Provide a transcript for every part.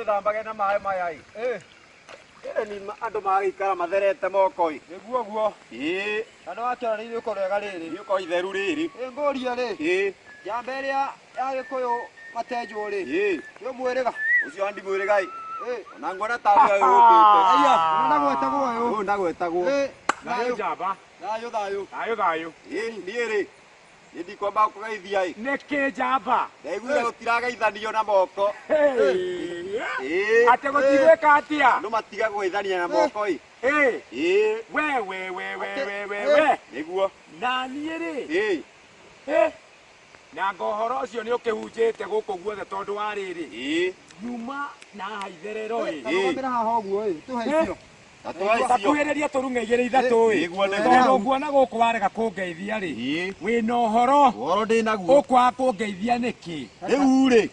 Twĩthambage na maĩ maya ĩ. Ĩrĩ ni andũ magĩikara matherete moko ĩ. Nĩguo guo. Ĩĩ. Na nĩ wakĩona nĩ ithuĩ rwega rĩrĩ. Gĩũko itheru rĩrĩ. Ĩ ngũrie rĩ. Ĩĩ. Njamba ĩrĩa ya Gĩkũyũ matenjwo rĩ. Ĩĩ. Nĩ ũmwĩrĩga. Ũcio andi mwĩrĩga ĩ. Ĩ. Ona nguona tarĩ ũyũ ũkĩte. Aya, ona ndagwetagwo ũyũ. Ũyũ ndagwetagwo. Ĩ. Thayũ njamba. Thayũ thayũ. Thayũ thayũ. Ĩĩ niĩ rĩ. Nĩ ndikwamba kũgeithia ĩ. Nĩkĩ njamba? Ndaiguire gũtirageithanio na moko. Ĩĩ. Atĩ gũtigwĩka atĩa? Andũ matiga kũgeithania na moko ĩ. Ĩ. Ĩĩ. We we we we we we we. Nĩguo. Na niĩ rĩ. Ĩĩ. Ĩ. Na ngo ũhoro ũcio nĩ ũkĩhunjĩte gũkũ guothe tondũ wa rĩrĩ. Ĩĩ. Nyuma na haha itherero ĩ. Karũgamĩra haha ũguo ĩ. Tũhe icio. Na tũhe icio. Takuhĩrĩria tũrung'e igĩrĩ ithatũ ĩ. Nĩguo nĩguo. Tondũ nguona gũkũ warega kũngeithia rĩ. Ĩĩ. Wĩna ũhoro. Ũhoro ndĩ naguo. Ũkwaga kũngeithia nĩkĩ? Rĩu rĩ.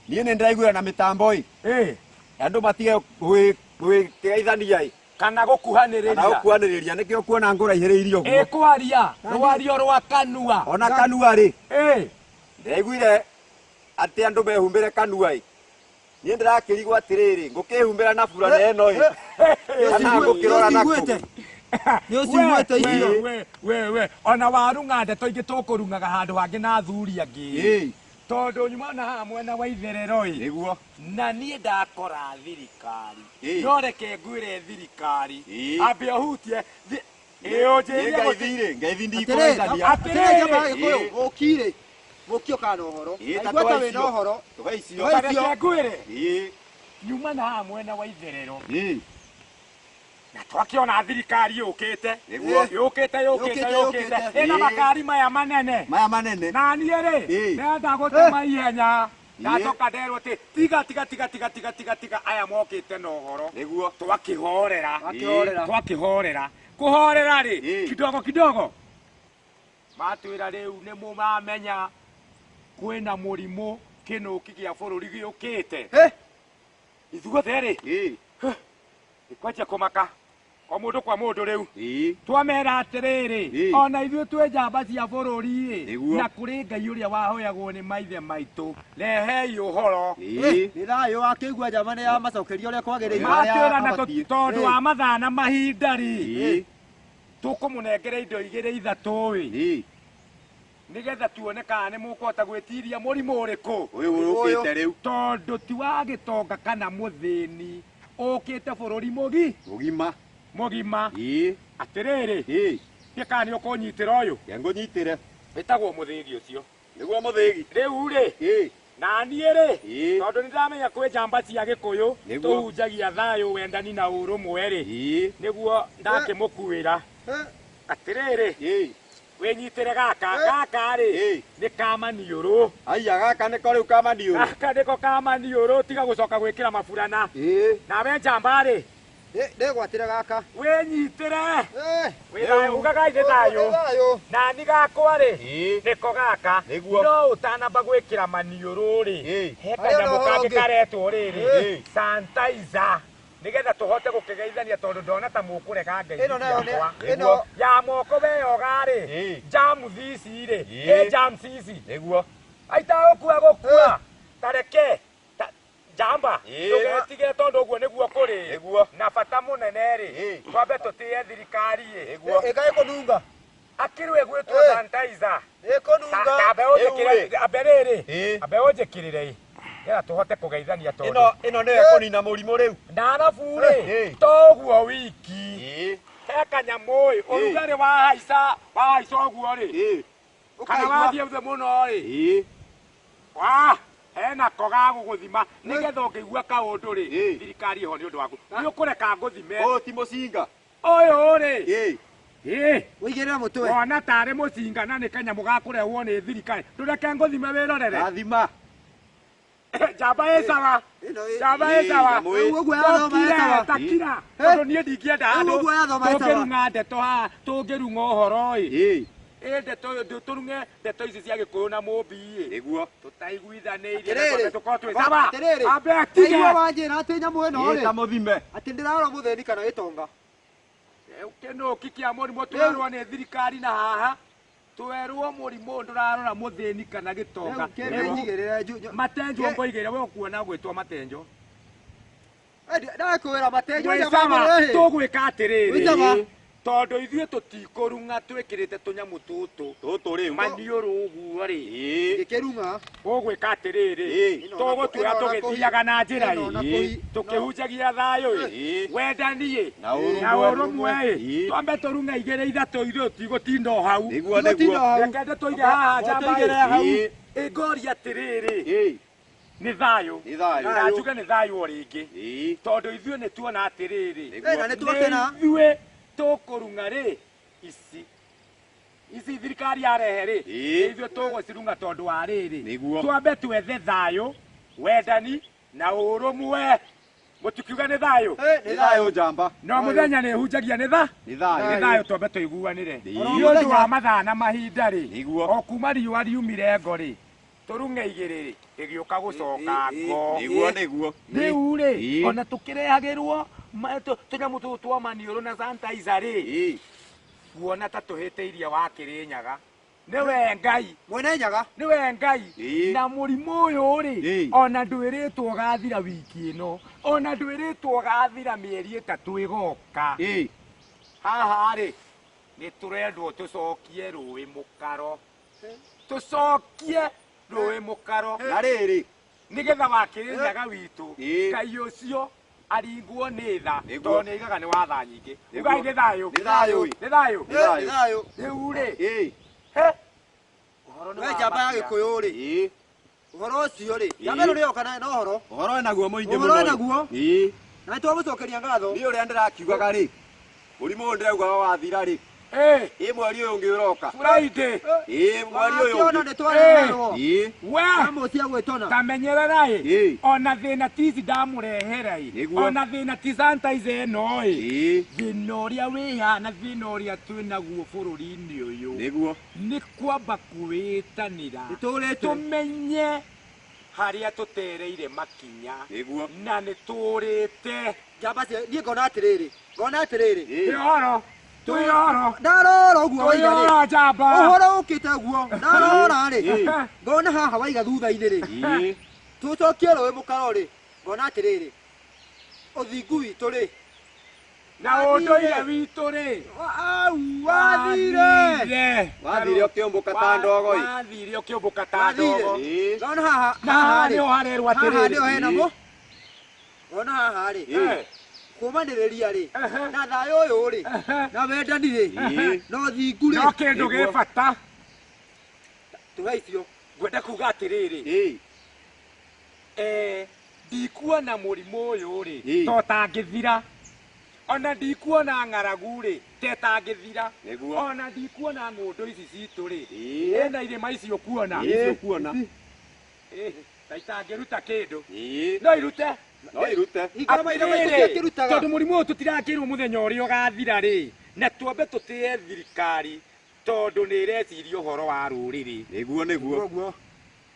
Niĩ nĩ ndĩraiguĩra na mĩtambo ĩ. Ĩ. Andũ matige gwĩkĩgeithania ĩ. Kana gũkuhanĩrĩria. Kana gũkuhanĩrĩria nĩkĩo kuona ngũraihĩrĩirie ũguo. Ĩ kwaria rwario rwa kanua. Ona kanua rĩ. Ĩ. Ndĩraiguire atĩ andũ mehumbĩre kanua ĩ. Niĩ ndĩrakĩrigwo atĩrĩrĩ, ngũkĩhumbĩra na burana ĩno ĩ. Kana ngũkĩrora nakũ. Nĩ ũciguĩte icio. We we we ona warung'a ndeto ingĩ tũkũrung'aga handũ hangĩ na athuri angĩ. Ĩ. Tondũ nyuma na haha mwena wa itherero ĩ. Nĩguo. Na niĩ ndakora thirikari. Ĩ. No reke ngwĩre thirikari. Ĩ. Ambe ũhutie. Ĩ ũnjĩrie Ngeithi rĩ, ngeithi Atĩrĩ, ndikũgeithania. atĩrĩ njamba ya Ĩ. Gĩkũyũ, mũki rĩ. Mũki ũkaga na ũhoro. Ĩ, ta Ndaigua ta tũhe wĩna icio. ũhoro. Tũhe icio. Tũhe Reke icio. ngwĩre. Ĩ. Nyuma na haha mwena wa itherero. Ĩ. Na twakĩona thirikari yũkĩte. Nĩguo. Yũkĩte yũkĩte Yũkĩte, yũkĩte. yũkĩte. Ĩna Ĩ. makari maya manene. Maya manene. Na niĩ rĩ, Ĩ. ndenda gũtema ihenya. Ĩ. Ndacoka nderwo atĩ tiga tiga tiga tiga tiga tiga tiga aya mokĩte na ũhoro. Nĩguo. Twakĩhorera. Twakĩhorera. Twakĩhorera. Kũhorera rĩ, Ĩ. kidogo kidogo. Matwĩra rĩu nĩ mũramenya kwĩna mũrimũ kĩnũki gĩa bũrũri gĩũkĩte. Ĩ. Ithuothe rĩ, Ĩ. nĩ kwanjia kũmaka. Kwa mũndũ kwa mũndũ rĩu. Ĩ. Twamera atĩrĩrĩ, Ĩ. ona ithuĩ twĩ njamba cia bũrũri ĩ, Nĩguo. na kũrĩ Ngai ũrĩa wahoyagwo nĩ maithe maitũ, rehei ũhoro. Ĩ. Nĩ thayũ wakĩigua njamba nĩ yamacokeria ũrĩa kwagĩrĩire. Matwĩra na abatiĩ. tondũ wa mathaa na mahinda rĩ, Ĩ. tũkũmũnengera indo igĩrĩ ithatũ ĩ, Ĩ. nĩgetha tuone kana nĩ mũkũhota gwĩtiria mũrimũ ũrĩkũ. Ũyũ ũkĩte rĩu. Tondũ ti wa gĩtonga kana mũthĩni, ũkĩte bũrũri mũgi Mũgima. mũgima. Ĩ. Atĩrĩrĩ, Ĩ. ndiĩ kana nĩ ũkũnyitĩra ũyũ, Ke ngũnyitĩre. wĩtagwo mũthĩgi ũcio. Nĩguo mũthĩgi. Rĩu rĩ, Ĩ. na niĩ rĩ, Ĩ. tondũ nĩ ndamenya kwĩ njamba cia Gĩkũyũ, Nĩguo. tũhunjagia thayũ, wendani na ũrũmwe rĩ, Ĩ. nĩguo ndakĩmũkuĩra. Atĩrĩrĩ, Ĩ. wĩnyitĩre gaka, gaka rĩ, Ĩ. nĩ kamaniũrũ. Aiya gaka nĩko rĩu kamaniũrũ. Gaka nĩko kamaniũrũ, tiga gũcoka gwĩkĩra maburana. Ĩ. Nawe njamba rĩ, Ndĩgwatĩre gaka. wĩnyitĩre. Ĩ. Wĩ thayũ, ugagai nĩ thayũ. Nĩ thayũ. Na ni gakwa rĩ, Ĩ. nĩko gaka. Nĩguo. No ũtanamba gwĩkĩra maniũrũ rĩ, Ĩ. he Harĩ ona kanyamũ ũhoro kangĩ ũngĩ. karetwo rĩrĩ, Ĩ. sanitizer. Nĩgetha tũhote gũkĩgeithania tondũ ndona ta mũkũrega ngeithi Ĩno nayo nĩ ciakwa. ĩno Ya moko weyoga rĩ, Ĩ. germs ici rĩ, Ĩ. ĩ germs ici. Nĩguo. Aita gũkua gũkua. Tareke. Njamba. Ĩ. Ndũgetigĩre tondũ ũguo nĩguo kũrĩ. Nĩguo. Na bata mũnene rĩ, Ĩ. twambe tũtĩe thirikari ĩ. Nĩguo. ĩkaĩ kũnunga. Akĩrĩ ĩgwĩtwo Ĩ. sanitizer. Ĩkũnunga. Ambe ũnjĩkĩre, Rĩu rĩ. ambe rĩrĩ, Ĩ. ambe ũnjĩkĩrĩre ĩ. Nĩgetha tũhote kũgeithania tondũ. Ĩno ĩno nĩyo ĩkũnina mũrimũ rĩu. Na arabu rĩ, Ĩ. to ũguo wiki. Ĩ. He kanyamũ ĩ, ũrugarĩ wahaica, wahaica ũguo rĩ. Ĩ. Kana wathiĩ thĩ mũno rĩ. Ĩ. Wa, hena ko ga gũgũthima nĩgetha ũngĩigua kaũndũ rĩ, Ĩ. thirikari ĩho nĩ ũndũ waku. Nĩ ũkũreka ngũthime. Ũyũ ti mũcinga. Ũyũ rĩ, Ĩ. ĩ, Ũigĩrĩre mũtwe. wona tarĩ mũcinga na nĩ kanyamũ ga kũrehwo nĩ thirikari. Ndũreke ngũthime wĩrorere. Gathima. Njamba ĩ sawa. Ĩno ĩ. Njamba ĩ Ĩ, sawa. nyamũ ĩ. Rĩu ũguo yathoma Tũkire, ĩtawa. takira. Ĩ. Tondũ niĩ ndingĩenda Rĩu handũ ũguo yathoma ĩtawa. tũngĩrung'a ndeto haha, tũngĩrung'a ũhoro ĩ. Ĩ. Ĩ ndeto tũrung'e ndeto ici cia Gĩkũyũ na Mũmbi ĩ. Nĩguo. Tũtaiguithanĩirie Atĩrĩrĩ. na tũkorwo twĩ sawa. Atĩrĩrĩ. Ambe atige. Ndaigua wanjĩra atĩ nyamũ ĩno Ĩ ta rĩ. mũthime. Atĩ ndĩrarora mũthĩni kana gĩtonga. Kĩnũki kĩa mũrimũ twerwo nĩ thirikari na haha. Twerwo mũrimũ ndũrarora mũthĩni kana gĩtonga. Rĩu kĩnyigĩrĩre Matenjo ngoigĩre we ũkuona gwĩtwo matenjo. Ndakwĩra matenjwo Mwĩcama tũgwĩka atĩrĩrĩ Mwĩcama. tondũ ithuĩ tũtikũrung'a twĩkĩrĩte tũnyamũ tũtũ Tũtũ rĩu. maniũrũ ũguo rĩ Ĩĩ. Gĩkĩrung'a. ũgwĩka atĩrĩrĩ Ĩĩ. tũgũtua tũgĩthiaga na njĩra Ĩno na ĩ kũhi- tũkĩhunjagia thayũ ĩ Ĩĩ. wendani ĩ Na ũrũmwe. na ũrũmwe ĩ Ĩĩ. twambe tũrung'a igĩrĩ ithatũ ithuĩ tũtigũtinda o hau Nĩguo Tũtigũtinda nĩguo. o hau. reke ndĩtũige haha njamba Tũigĩre ĩ hau. Ĩĩ. ĩ ngoria atĩrĩrĩ Ĩĩ. nĩ thayũ Nĩ thayũ. na njuge nĩ thayũ o rĩngĩ Ĩĩ. tondũ ithuĩ nĩ tuona atĩrĩrĩ Nĩguo. Na nĩ twakena. nĩ ithuĩ tũkũrung'a rĩ ici ici thirikari yarehe rĩ Ĩĩ. nĩ ithuĩ tũgũcirung'a tondũ wa rĩrĩ Nĩguo. twambe twethe thayũ wendani na ũrũmwe mũtikiuga nĩ thayũ Nĩ thayũ njamba. no mũthenya nĩ hunjagia nĩ tha Nĩ thayũ. nĩ thayũ twambe tũiguanĩre Ĩĩ. nĩ ũndũ wa mathaa na mahinda rĩ Nĩguo. o kuma riũa riumire ngo rĩ tũrung'e igĩrĩ rĩ ĩgĩũka gũcoka ngo Nĩguo nĩguo. rĩu rĩ Ĩĩ. ona tũkĩrehagĩrwo tũnyamũ tũtũ twa maniũrũ na sanitizer rĩ Ĩĩ. kuona ta tũhĩtĩirie wa Kĩrĩnyaga nĩwe Ngai Mwene Nyaga. nĩwe Ngai Ĩĩ. na mũrimũ ũyũ rĩ Ĩĩ. ona ndwĩrĩtwo ũgathira wiki ĩno ona ndwĩrĩtwo ũgathira mĩeri ĩtatũ ĩgoka Ĩĩ. haha rĩ nĩ tũrendwo tũcokie rũĩ mũkaro tũcokie rũĩ mũkaro Na rĩrĩ. nĩgetha wa Kĩrĩnyaga witũ Ĩĩ. Ngai ũcio aringwo nĩ tha Nĩguo. tondũ nĩ aigaga nĩ wa tha nyingĩ Nĩguo. ugai nĩ thayũ Nĩ thayũ. nĩ thayũ Nĩ thayũ. Nĩ thayũ. rĩu rĩ Ĩĩ. he ũhoro nĩ We wa njamba ya makia. Gĩkũyũ rĩ. Ĩĩ. Ũhoro ũcio rĩ. Njamba ĩno nĩyoka na ũhoro. Ũhoro wĩnaguo mũingĩ Ũhoro mũno. wĩnaguo. Ĩĩ. Na nĩtwamũcokeria ngatho. Niĩ ũrĩa ndĩrakiugaga rĩ. Mũrimũ ũyũ ndĩraugaga wathira rĩ. Ĩĩ, Ĩ mweri ũyũ ũngĩ ũroka. Friday Ĩĩ mweri ũyũ Wakĩona ũngĩ. nĩ twareherwo. Ĩĩ. we Nyamũ cia gwĩtona. ta menyerera ĩ Ĩĩ. ona thĩna ti ici ndamũrehera ĩ Nĩguo. ona thĩna ti sanitizer ĩno ĩ Ĩĩ. thĩna ũrĩa wĩ haha na thĩna ũrĩa twĩnaguo bũrũri-inĩ ũyũ Nĩguo. nĩ kwamba kwĩtanĩra Nĩtũrĩte. tũmenye harĩa tũtereire makinya Nĩguo. na nĩ tũrĩte Njamba cia niĩ ngona atĩrĩrĩ. Ngona atĩrĩrĩ. Ĩĩ. twĩhoro twĩhoro Ndarora ũguo waiga rĩ. twĩhoro njamba Ũhoro ũkĩte ũguo. Ndarora rĩ. Ĩĩ. Ngona haha waiga thutha-inĩ rĩ. Ĩĩ. Tũcokie rũĩ mũkaro rĩ. Ngona atĩrĩrĩ. Ũthingu witũ rĩ. na ũndũire witũ rĩ Au wathire. Wathire ũkĩũmbũka ta ndogo ĩ. wathire ũkĩũmbũka ta Wathire. ndogo Ĩĩ. Ngona haha na haha haha rĩ. nĩho harerwo Haha atĩrĩrĩ nĩho hena Ĩĩ. mo. Ngona haha rĩ. Ĩĩ. Kũmanĩrĩria rĩ. Ehe. Na thayũ ũyũ rĩ. Ehe. Na wendani rĩ. Ĩĩ. Na ũthingu no rĩ. kĩndũ gĩ Nĩguo. bata Tũhe icio. ngwenda kuga atĩrĩrĩ Ĩĩ. Ndikuona mũrimũ ũyũ rĩ Ĩĩ. to tangĩthira ona ndikuona ng'aragu rĩ te tangĩthira Nĩguo. ona ndikuona ng'ũndũ ici citũ rĩ Ĩĩ. ĩna irĩma ici ũkuona Ĩĩ. Icio ũkuona. Ĩ, ta itangĩruta kĩndũ Ĩĩ. no irute No irute. Hingũra maitho maitũ Atĩrĩrĩ, ciakĩrutaga. tondũ mũrimũ ũyũ tũtirakĩrwo mũthenya ũrĩa ũgathira rĩ na twambe tũtĩe thirikari tondũ nĩ ĩreciria ũhoro wa rũrĩrĩ Nĩguo nĩguo. Ũguo.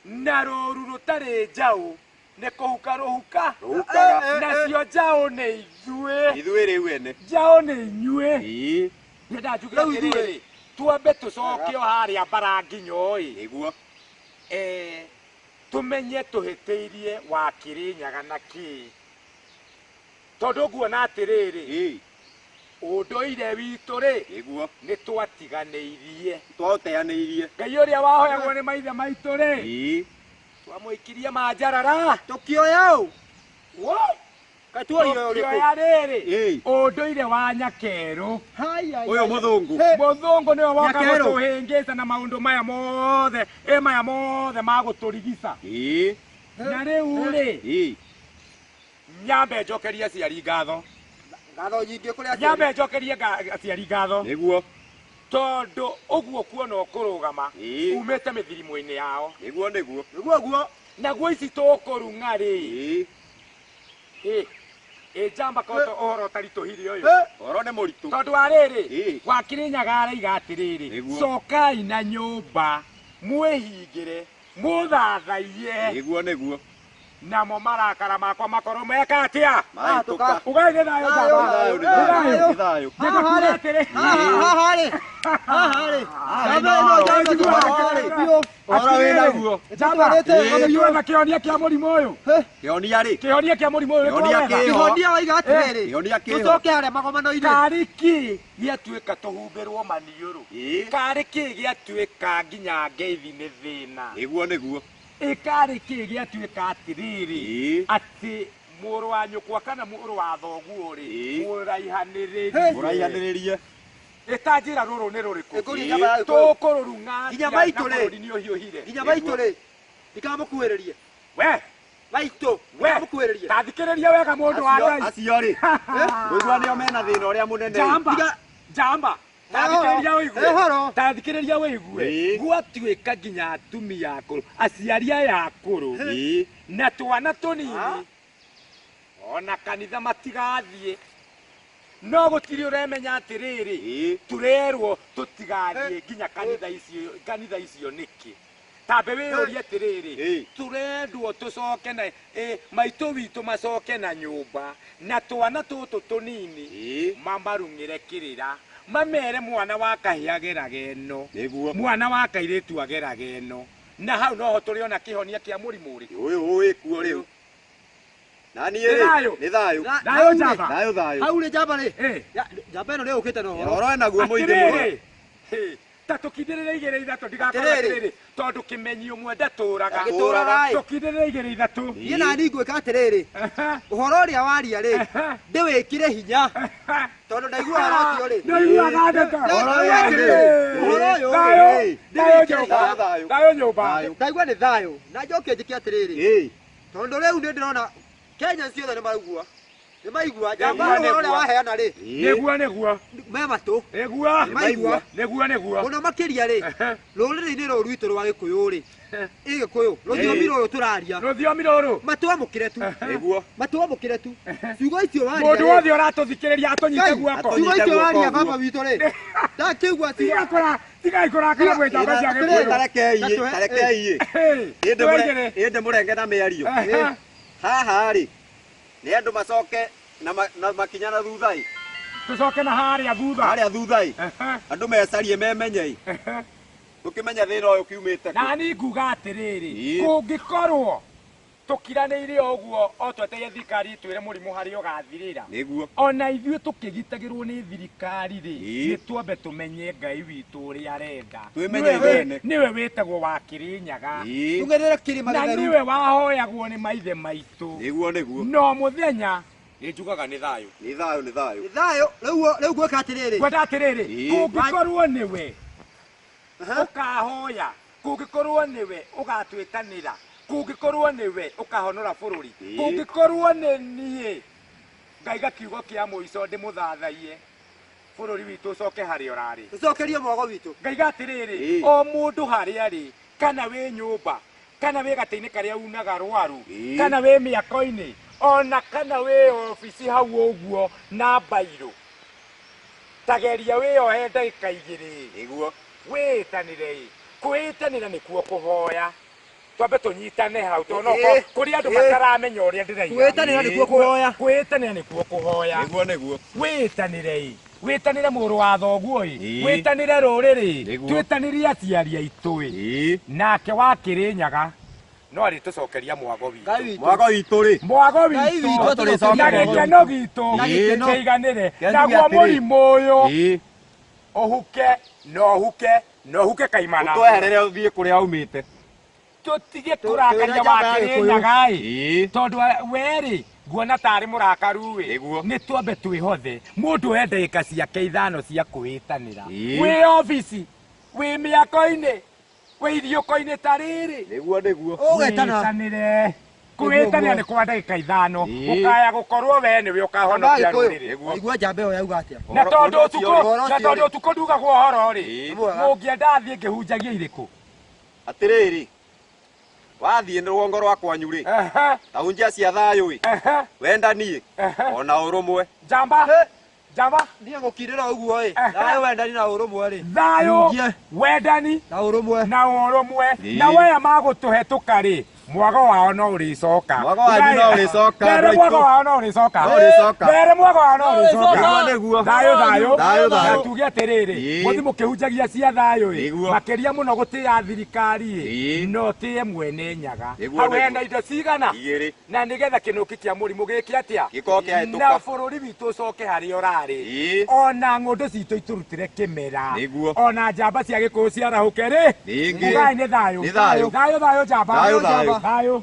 na rũru rũtarĩ njaũ nĩ kũhuka rũhuka Rũhukaga. nacio njaũ nĩ ithuĩ Ithuĩ rĩu ene. njaũ nĩ inyuĩ Ĩĩ. nyenda njuge Rĩu ithuĩ. atĩrĩrĩ twambe tũcoke o harĩa mbara nginyo ĩ Nĩguo. Tũmenye tũhĩtĩirie wa Kĩrĩnyaga na kĩ tondũ nguona atĩrĩrĩ Ĩĩ. ũndũire witũ rĩ Nĩguo. nĩ twatiganĩirie Twaũteanĩirie. Ngai ũrĩa wahoyagwo nĩ maithe maitũ rĩ Ĩĩ. twamũikirie manjarara Tũkĩoya ũ. Wo! Kaĩ tuoire ũrĩkũ? Tũkĩoya rĩrĩ Ĩĩ. ũndũire wa Nyakerũ Hai, Ũyũ mũthũngũ. Hey. mũthũngũ nĩwe woka Nyakerũ. gũtũhĩngĩca na maũndũ maya mothe ĩ maya mothe ma gũtũrigica Ĩĩ. na rĩu rĩ Ĩĩ. nyambe njokerie aciari ngatho Ngatho nyingĩ kũrĩ aciari. nyambe njokerie aciari ngatho Nĩguo. tondũ ũguo kuona ũkũrũgama Ĩĩ. umĩte mĩthirimo-inĩ yao Nĩguo nĩguo. Nĩguo guo. naguo ici tũkũrung'a rĩ Ĩĩ. ĩ ĩ njamba koto ũhoro ũtaritũhire ũyũ Eh. Ũhoro nĩ mũritũ. tondũ wa rĩrĩ Ĩĩ. wa Kĩrĩnyaga araiga atĩrĩrĩ Nĩguo. cokai na nyũmba mwĩhingĩre mũthathaiye Nĩguo nĩguo. Namo marakara makwa makorwo meka atia? Mahĩtũka. Ugai nĩ thayũ Thayũ, njamba. Thayũ, nĩ Nĩ thayũ, thayũ. nĩ thayũ. Njenda kuuga atĩrĩ. Haha rĩ, haha rĩ, njamba ĩno, njamba tũtwarĩte biũ. Ũhoro wĩ naguo. Njamba, Tũtwarĩte biũ. twetha kĩhonia kĩa mũrimũ ũyũ. Kĩhonia rĩ. Kĩhonia kĩa mũrimũ ũyũ Kĩhonia nĩtwawetha. kĩho. Kĩhonia waiga atĩrĩrĩ, Kĩhonia kĩho. tũcoke harĩa magomano-inĩ. Karĩ kĩ gĩatuĩka tũhumbĩrwo maniũrũ? Ĩĩ. Karĩ kĩ gĩatuĩka nginya ngeithi nĩ thĩna? Nĩguo nĩguo. Ĩ karĩ kĩ gĩatuĩka atĩrĩrĩ Ĩĩ. atĩ mũrũ wa nyũkwa kana mũrũ wa thoguo rĩ Ĩĩ. mũraihanĩrĩrie Mũraihanĩrĩrie. ĩtanjĩra rũrũ nĩ rũrĩkũ? Ĩngũria njamba ya Gĩkũyũ. Tũkũrũrung'a Nginya atĩa na maitũ rĩ. bũrũri nĩ ũhiũhire? Nginya maitũ rĩ, ndikamũkuhĩrĩrie. We Maitũ, we ndikamũkuhĩrĩrie. ta thikĩrĩria wega mũndũ wa Acio Ngai. acio rĩ. Ngũigua nĩo mena thĩna ũrĩa mũnene. Njamba Tiga- njamba ta He horo, thikĩrĩria he horo. ũigue ta thikĩrĩria ũigue Ĩĩ. gwatuĩka nginya atumia akũrũ aciari aya akũrũ Ĩĩ. na twana tũnini ona kanitha matigathiĩ no gũtirĩ ũremenya atĩrĩrĩ Ĩĩ. tũrerwo tũtigathiĩ nginya kanitha icio kanitha icio nĩkĩ tambe wĩyũrie atĩrĩrĩ Ĩĩ. tũrendwo tũcoke na ĩ, maitũ witũ macoke na nyũmba na twana tũtũ tũnini Ĩĩ. mamarung'ĩre kĩrĩra mamere mwana wa kahĩ ageraga ĩno Nĩguo. mwana wa kairĩtu ageraga ĩno na hau noho tũrĩona kĩhonia kĩa mũrimũ ũrĩkũ Ũyũ ũĩ kuo rĩu. Na niĩ Nĩ rĩ. thayũ. Nĩ thayũ. Thayũ Hau rĩ, njamba. Thayũ thayũ. hau rĩ njamba rĩ, Ĩ. njamba ĩno nĩ yũkĩte na ũhoro. Ũhoro wĩ naguo mũingĩ mũno. Atĩrĩrĩ, hĩ, ta tũkindĩrĩre igĩrĩ ithatũ ndigakorwo Atĩrĩrĩ. atĩrĩrĩ tondũ kĩmenyi ũmwe ndatũraga Ndagĩtũraga ĩ. tũkindĩrĩre igĩrĩ ithatũ Niĩ nani ngwĩka atĩrĩrĩ, ũhoro ũrĩa waria rĩ, ndĩwĩkĩre hinya, tondũ ndaigua ũhoro ũcio rĩ. nĩũiguaga ndeto Ũhoro ũyũ atĩrĩrĩ, ũhoro ũyũ thayũ rĩ, thayũ ndĩwĩkĩre nyũmba hinya. Thayũ. thayũ nyũmba Thayũ. Ndaigua nĩ thayũ, na njoke njĩke atĩrĩrĩ, Ĩĩ. tondũ rĩu nĩ ndĩrona Kenya ciothe nĩ maraigua, nĩ maigua, njamba Nĩguo, ũhoro ũrĩa nĩguo. waheana rĩ, Ĩĩ. nĩguo nĩguo me matũ, nĩguo maigua. nĩguo nĩguo Mũno makĩria rĩ, rũrĩrĩ-inĩ rũrũ rwitũ rwa Gĩkũyũ rĩ, ĩ Gĩkũyũ, rũthiomi rũrũ tũraria, rũthiomi rũrũ matwamũkĩre tu, Nĩguo. matwamũkĩre tu, ciugo icio waria mũndũ rĩ, wothe ũratũthikĩrĩria atũnyite Ngai, guoko ciugo Atũnyite icio guoko waria ũguo. baba witũ rĩ, ndakĩigua ciugo tigai kũrakara mwĩ njamba cia Atĩrĩrĩ. Gĩkũyũ Tarekei. Natũhe- Tarekei. Hĩ, tũigĩrĩ. Ĩndĩ mũrenge na mĩario. Haha rĩ. Nĩ andũ macoke na na makinya na thutha ĩ. tũcoke na harĩa thutha Harĩa thutha ĩ. Andũ mecarie memenye ĩ. Tũkĩmenye thĩna ũyũ kiumĩte kũ. na ni nguga atĩrĩrĩ Ĩĩ. kũngĩkorwo tũkiranĩire o ũguo o tweteire thirikari ĩtwĩre mũrimũ harĩa ũgathirĩra Nĩguo. ona ithuĩ tũkĩgitagĩrwo nĩ thirikari rĩ Ĩĩ. nĩ twambe tũmenye ngai witũ ũrĩa arenda Twĩmenye Nĩwe ithuĩ ene. nĩwe wĩtagwo wa Kĩrĩnyaga Ĩĩ. tũgerere kĩrĩma na gĩtheru. nĩwe wahoyagwo nĩ maithe maitũ Nĩguo nĩguo. no mũthenya nĩ njugaga nĩ thayũ Nĩ thayũ nĩ thayũ. Nĩ thayũ, rĩu rĩu ngwĩka atĩrĩrĩ, ngwenda atĩrĩrĩ Ĩĩ. kũngĩkorwo nĩwe ũkahoya kũngĩkorwo nĩwe ũgatwĩtanĩra kũngĩkorwo nĩwe ũkahonora bũrũri Ĩĩ. kũngĩkorwo nĩ niĩ ngaiga kiugo kĩa mũico ndĩmũthathaiye bũrũri witũ ũcoke harĩa ũrarĩ tũcokerie mwago witũ. ngaiga atĩrĩrĩ Ĩĩ. o mũndũ harĩa arĩ kana wĩ nyũmba kana wĩ gatĩ-inĩ karĩa unaga rwaru Ĩĩ. kana wĩ mĩako-inĩ ona kana wĩ obici hau ũguo na mbairũ tageria wĩyohe ndagĩka igĩrĩ Nĩguo. wĩĩtanĩre ĩ kwĩĩtanĩra nĩkuo kũhoya twambe tũnyitane hau tondũ no Ĩĩ. kũrĩ andũ Ĩĩ. mataramenya ũrĩa ndĩraiga Kwĩĩtanĩra nĩkuo kũhoya. kwĩĩtanĩra nĩkuo kũhoya Nĩguo nĩguo. wĩĩtanĩre ĩ wĩtanĩre mũrũ wa thoguo ĩ Ĩĩ. wĩtanĩre rũrĩrĩ Nĩguo. twĩtanĩre aciari aitũ ĩ Ĩĩ. nake wa Kĩrĩnyaga no arĩtũcokeria mwago witũ Ngai witũ. Mwago witũ rĩ. mwago Ngai witũ witũ atũrĩcokeria na gĩkeno gitũ Na gĩkeno. kĩiganĩre Kĩanjuge naguo atĩrĩ. mũrimũ ũyũ Ĩĩ. ũhuke na ũhuke na ũhuke kaimana Ũtweherere ũthiĩ kũrĩa umĩte. tũtige kũrakaria twĩre wa njamba ya Gĩkũyũ. Kĩrĩnyaga ĩ Ĩĩ. tondũ werĩ nguona tarĩ mũrakaru ĩ Nĩguo. nĩ twambe twĩhothe mũndũ oe ndagĩka ciake ithano cia kwĩĩtanĩra Ĩĩ. wĩ obici wĩ mĩako-inĩ wĩ iriũko-inĩ ta rĩrĩ Nĩguo nĩguo. Ũgetana. Wĩtanĩre. Kwĩĩtanĩra nĩ kwa ndagĩka ithano Ĩĩ. ũkaya gũkorwo we nĩwe ũkahonokia rũrĩrĩ Nĩguo. Aigua njamba ĩyo yauga atĩa? na Ũhoro- tondũ ũhoro ũcio ũtukũ ũhoro na ũcio tondũ rĩ. ũtukũ ndugagwo ũhoro rĩ Ĩĩ. Mwega. mũngĩenda thiĩ ngĩhunjagia irĩkũ Atĩrĩrĩ. Wathiĩ rũgongo rwa kwanyu rĩ. Ehe, Ta hunjia cia thayũ ĩ. ehe, Wendani ĩ. ehe. Ona ũrũmwe. njamba njamba Niĩ ngũkirĩra ũguo ĩ, thayũ wendani na ũrũmwe rĩ. thayũ Hunjie wendani na ũrũmwe. na ũrũmwe Ĩĩ. na waya magũtũhetũka rĩ Mwago wao no ũrĩcoka. Mwago wanyu no ũrĩcoka, Ndere andũ aitũ. mwago wao no ũrĩcoka. No ũrĩcoka. Ndere mwago wao no ũrĩcoka. Nĩguo, nĩguo. Thayũ thayũ. Thayũ, thayũ. Na tuge atĩrĩrĩ, Ĩĩ. mũthi mũkĩhunjagia cia thayũ ĩ, Nĩguo. makĩria mũno gũtĩĩa thirikari ĩ, Ĩĩ. no tĩe mwene nyaga. Nĩguo, Hau nĩguo. hena indo cigana? Igĩrĩ. Na nĩgetha kĩnũki kĩa mũrimũ gĩke atĩa? Gĩkorwo kĩahĩtũka. Na bũrũri witũ ũcoke harĩa ũrarĩ. Ĩĩ. Ona ng'ũndũ citũ itũrutĩre kĩmera. Nĩguo. Ona njamba cia gĩkũyũ ciarahũke rĩ. Rĩngĩ. Ugai nĩ thayũ. Nĩ thayũ. Thayũ thayũ njamba. Thayũ, thayũ. Thayũ.